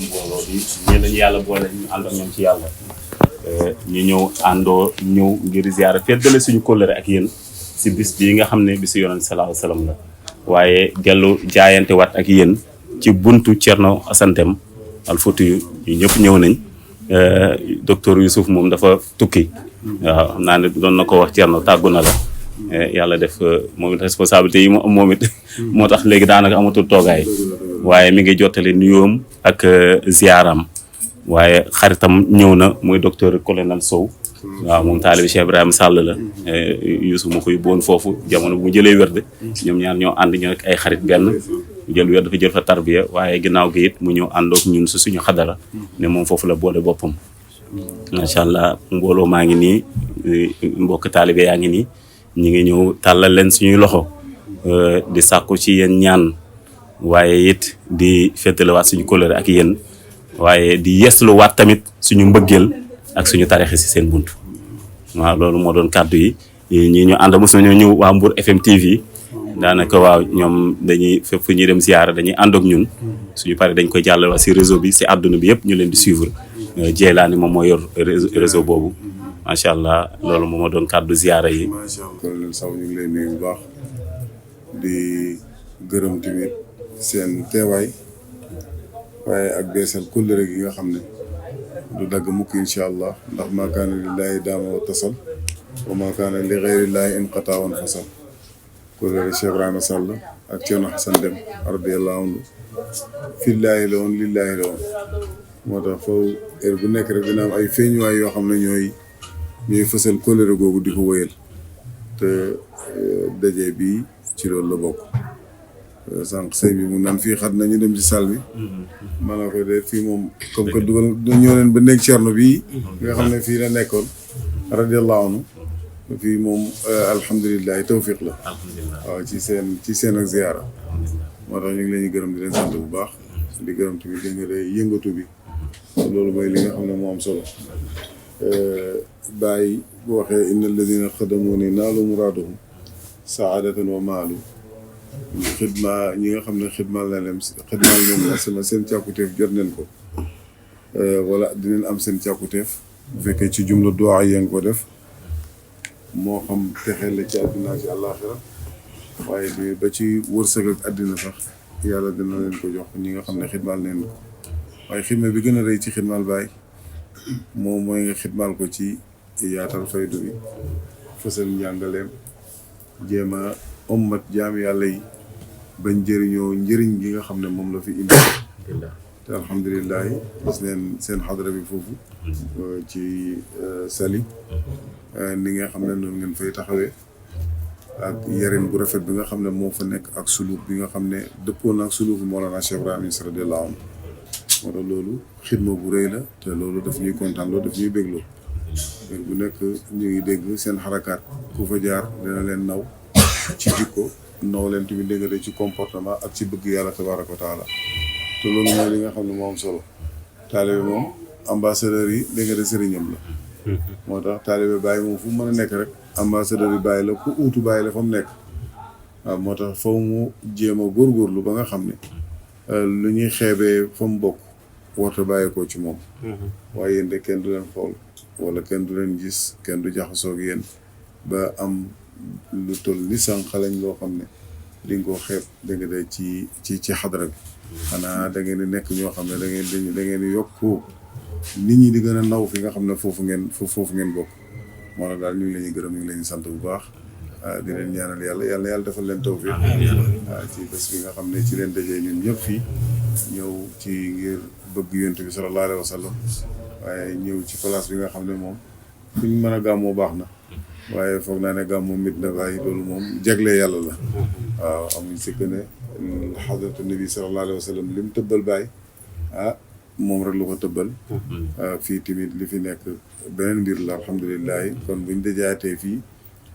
mbooloo bi ñii lañu yàlla boole ñu ànd ak ñoom ci yàlla ñu ñëw àndoo ñëw ngir ziyaara feddale suñu kóllëre ak yéen si bis bii nga xam ne bisu yonent sallallahu alayhi wasallam la waaye dellu jaayante wat ak yéen ci buntu Thierno Assane Dème Al Foutiyou ñu ñëpp ñëw nañ docteur Youssouf moom dafa tukki waaw xam naa ne doon na ko wax Thierno tàggu na la yàlla def moom it responsabilité yi mu am moom it moo tax léegi daanaka amatul toogaay waaye mi ngi jottali nuyoom ak ziaram waaye xaritam ñëw na muy docteur colonel Sow waaw moom taalibi Cheikh Ibrahima Sall la Youssouf mu koy boon foofu jamono bu mu jëlee wérde ñoom ñaar ñoo ànd ñu rek ay xarit benn mu jël wér dafa jël fa tarbiya waaye ginnaaw gi it mu ñëw àndook ñun si suñu xadara ne moom foofu la boole boppam macha allah mbooloo maa ngi nii mbokk taalibe yaa ngi nii ñi ngi ñëw tàllal leen suñuy loxo di sàkku ci yéen ñaan waaye it di feddalewaat suñu kóllëre ak yéen waaye di yeesluwaat tamit suñu mbëggeel ak suñu tarixe si seen bunt waaw loolu moo doon kàddu yi ñi ñu ànd mos nañoo ñëw waa Mbour FM TV daanaka waaw ñoom dañuy fépp fu ñuy dem ziyaara dañuy ànd ak ñun suñu pare dañ koy jàllale si réseau bi si àdduna bi yëpp ñu leen di suivre Jeylaani moom moo yor réseau boobu macha allah loolu moom moo doon kàddu ziyaara yi. macha allah colonel Sow ñu ngi lay nuyu bu baax di gërëm tamit seen teewaay waaye ak beesal kóllëre gi nga xam ne du dagg mukk incha allah ndax maa kaana lillaahi daama wa tasal wa maa kaana li gayrillaahi inqataa wan fasal kóllëre Cheikh Ibrahima Sall ak Thierno Assane Dème radiyallahu anhu fillaahi la woon lillaahi la woon moo tax foofu heure bu nekk rek dina am ay feeñuwaay yoo xam ne ñooy fësal kóllëre googu di ko wëyal te daje bi ci loolu la bokk sànq sëñ bi mu naan fii xat na ñu dem ci salle bi ma ne ko de fii moom comme que dugal ñoo leen ba nekk Thierno bii nga xam ne fii la nekkoon radiyallahu anhu fii moom alhamdulilah tawfiq la waaw ci seen ak ziyaara moo tax ñu ngi leen di gërëm di leen sant bu baax di gërëm tamit di nga day yëngatu bi loolu mooy li nga xam ne moo am solo bàyyi bu waxee inna alladina xadamooni naalu muraadahum saadatan wa maalu xidma ñi nga xam ne xidmal leen sama seen càkkutéef jot nañ ko wala dinañ am seen càkkutéef bu fekkee ci jumla duwaa yi nga ko def moo xam texeel la ci àddina ci àllaaxira waaye bi ba ci wërsëg ak àddina sax yàlla dina leen ko jox ñi nga xam ne xidmal leen ko waaye xidma bi gën a rëy ci xidmal baay moom mooy nga xidmal ko ci yaatal faydu bi fësal njàngaleem jéem a ommat jaam yàlla yi bañ jëriñoo njëriñ gi nga xam ne moom la fi indi te alhamdulilah gis neen seen xadra bi foofu ci Saly ni nga xam ne noonu ngeen fay taxawee ak yarin bu rafet bi nga xam ne moo fa nekk ak suluk bi nga xam ne dëppoon ak suluku Mawlana Cheikh Ibrahima Niass radiyallahu anhu moo tax loolu xidma bu rëy la te loolu daf ñuy kontaan loolu daf ñuy bégloo bu nekk ñu ngi dégg seen xarakaat ku fa jaar dina leen naw ci jikko naw leen tamit dégg nga ci comportement ak ci bëgg yàlla tabaaraka wa taala te loolu mooy li nga xam ne moo am solo taalibe moom ambassadeur yi dégg nga sëriñam la moo tax taalibe bàyyi moom fu mu mën a nekk rek ambassadeur yi bàyyi la ku uutu bàyyi la fa mu nekk waaw moo tax faw mu jéem a góorgóorlu ba nga xam ne lu ñuy xeebee fa mu bokk warta bàyyeekoo ci moom waaye yéen de kenn du leen xool wala kenn du leen gis kenn du jaxasoog yéen ba am lu toll ni sànq lañ loo xam ne di nga ko xeeb da nga day ci xadra bi xanaa da ngeen di nekk ñoo xam ne da ngeen di yokk nit ñi di gën a naw fi nga xam ne foofu ngeen bokk moo tax daal ñu ngi leen di gërëm ñu ngi leen di sant bu baax di leen ñaanal yàlla defal leen tawfiq ci bés bi nga xam ne ci leen dajee ñun ñëpp fii ñëw ci ngir bëgg yonent bi sallallahu alayhi wa sallam waaye ñëw ci place bi nga xam ne moom fu ñu mën a gàmmoo baax na waaye foog naa ne gàmmoo Medina Baye loolu moom jagle yàlla la waaw amuñ si que ne xadratu nabi sallallahu alayhi wa sallam li mu tëbbal Baye moom rek lu ko tëbbal fii tamit li fi nekk beneen mbir la alhamdulilah kon buñ dajaatee fii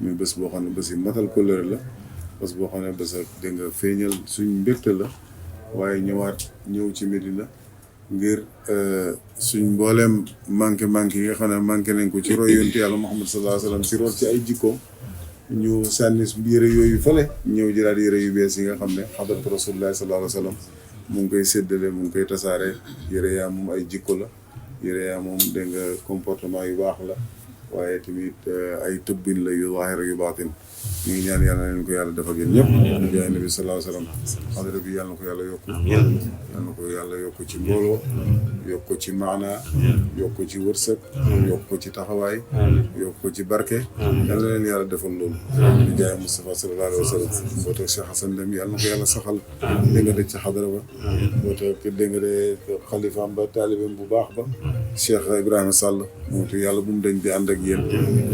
muy bés boo xam ne bés yi matal kóllëre la bés boo xam ne bés ak dégg nga feeñal suñ mbégte la waaye ñëw ci Medina ngir suñ mbooleem manqué yi nga xam ne manqué nañ ko ci roy yonent yàlla Muhammad sallallahu alayhi wa sallam ci root ci ay jikkoom ñu sànni yére yooyu fële ñëw jëlaat yére yu bees yi nga xam ne xadratu rasulillahi sallallahu alayhi wa sallam mu ngi koy séddale mu ngi koy tasaare yére yaa moom ay jikko la yére yaa moom dégg nga comportement yu baax la waaye tamit ay tëbbin la yu zaahir yu baatin ñu ngi ñaan yàlla leen ko yàlla defal yéen ñëpp ñu jaay nabi sallallahu alayhi wa sallam xadara bi yàlla na ko yàlla yokk yàlla na ko yàlla yokk ci mbooloo yokk ko ci maana yokk ko ci wërsëg yokk ko ci taxawaay yokk ko ci barke yàlla na leen yàlla defal loolu ñu jaay Moustapha sallallahu alayhi wa sallam boo tax Cheikh Hassan Deme yàlla na ko yàlla saxal dégg nga de ci xadara ba boo tax dégg nga de xalifaam ba taalibeem bu baax ba Cheikh Ibrahima Sall moo tax yàlla bu mu dañ di ànd ak yéen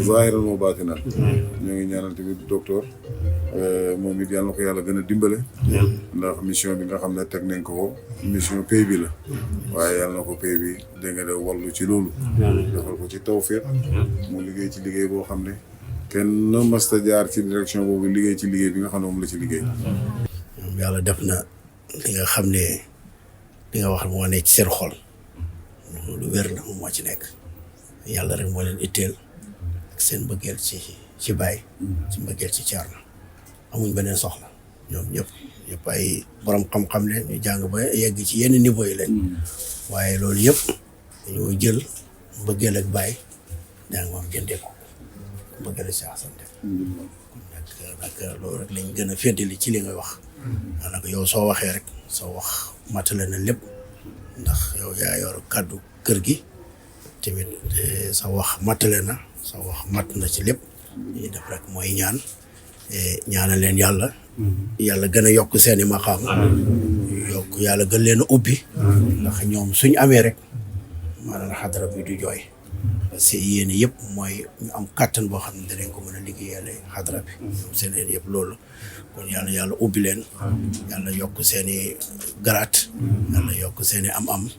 zaahiran wa baatinan ñoo ngi ñaanal tamit docteur moom it yàlla na ko yàlla gën a dimbale ndax mission bi nga xam ne teg nañ ko mission pay bi la waaye yàlla na ko pay bi dégg nga de wallu ci loolu defal ko ci tawfiq mu liggéey ci liggéey boo xam ne kenn masta jaar ci direction boobu liggéey ci liggéey bi nga xam ne moom la ci liggéey yàlla def na li nga xam ne li nga wax moo nekk ci seen xol lu wér la moom moo ci nekk yàlla rek moo leen itteel ak seen bëggeel ci Baay ci mbëggeel ci Thierno amuñ beneen soxla ñoom ñëpp ay borom xam-xam leen ñu jàng ba yegg ci yenn niveau yi leen waaye loolu yëpp dañoo jël mbëggeel ak Baay daa moom jëndee ko mbëggeel ak Cheikh Hassan Deme nag loolu rek lañ gën a féddali ci li ngay wax daanaka yow soo waxee rek soo wax matale na lépp ndax yow yaa yor kàddu kër gi tamit sa wax matale na sa wax mat na ci lépp li def rek mooy ñaanal leen yàlla gën a yokk seeni maqaam yokk yàlla gën leen a ubbi ndax ñoom suñ amee rek maanaam xadara bi du jooy parce que yéen yëpp mooy ñu am kàttan boo xam ne danañ ko mën a liggéeyale xadara bi ñoom seen yéen yëpp loolu kon yàlla ubbi leen yàlla yokk seeni garaat yàlla yokk seeni am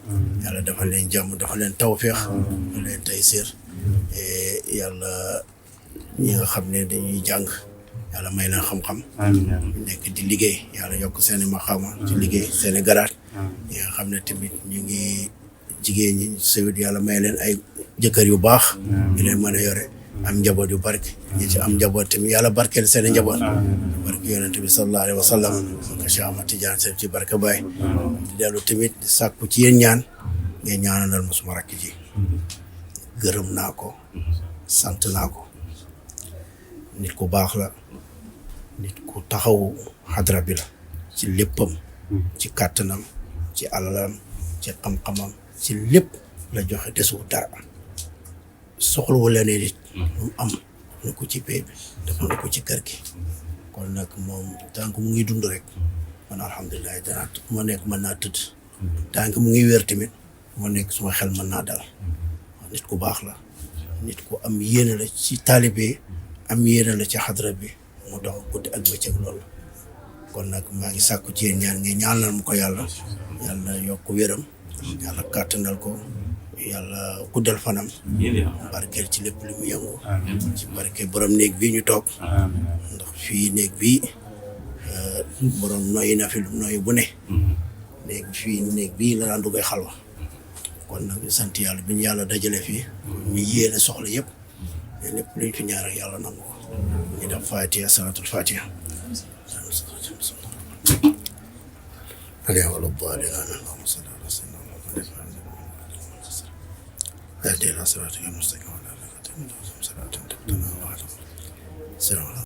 yàlla defal leen jàmm defal leen tawféex defal leen taysiir yàlla ñi nga xam ne dañuy jàng yàlla may leen xam-xam nekk di liggéey yàlla yokk seeni maqaama ci liggéey seeni garaat ñi nga xam ne tamit ñu ngi jigéen ñi sawit yàlla may leen ay jëkkër yu baax ñu leen mën a yore am njaboot yu barke ñi ci am njaboot tamit yàlla barkeel seeni njaboot barke yonent bi sallallahu alayhi wa sallam ka Cheikh Ahmad Tidiane Seck ci barke Baay di dellu tamit di sàkku ci yéen ñaan ngeen ñaanal ma suma rakk ji gërëm naa ko sant naa ko nit ku baax la nit ku taxaw xadra bi la ci léppam ci kàttanam ci alalam ci xam-xamam ci lépp la joxe desu dara soxlawu leneen nit lu am na ko ci pay bi dafa na ko ci kër gi kon nag moom tànk mu ngi dund rek man alhamdulilah danaa ma nekk mën naa tëdd tànk mu ngi wér tamit ma nekk suma xel mën naa dal nit ku baax la nit ku am yéene la ci taalibe am yéene la ci xadra bi mu dox guddi ak bëccëg loolu kon nag maa ngi sàkku ci yéen ñaan ngeen ñaanal mu ko yàlla yokk wéram yàlla kàttanal ko yàlla guddal fanam barkeel ci lépp li mu yëngu ci barke borom néeg bii ñu toog ndax fii néeg bii borom noyyi na fi noyyi bu ne néeg bii la daan duggee xalwa kon nag ñu sant yàlla bi ñu yàlla dajale fii ñu yéene soxla yëpp lépp luñ fi ñaar ak yàlla nangu ko ñu def fatiha salatul fatiha عليه ولا الضالين اللهم صل على سيدنا محمد اهدنا صراطك المستقيم وعلى اله وصحبه وسلم صلاة تقبلنا وعلى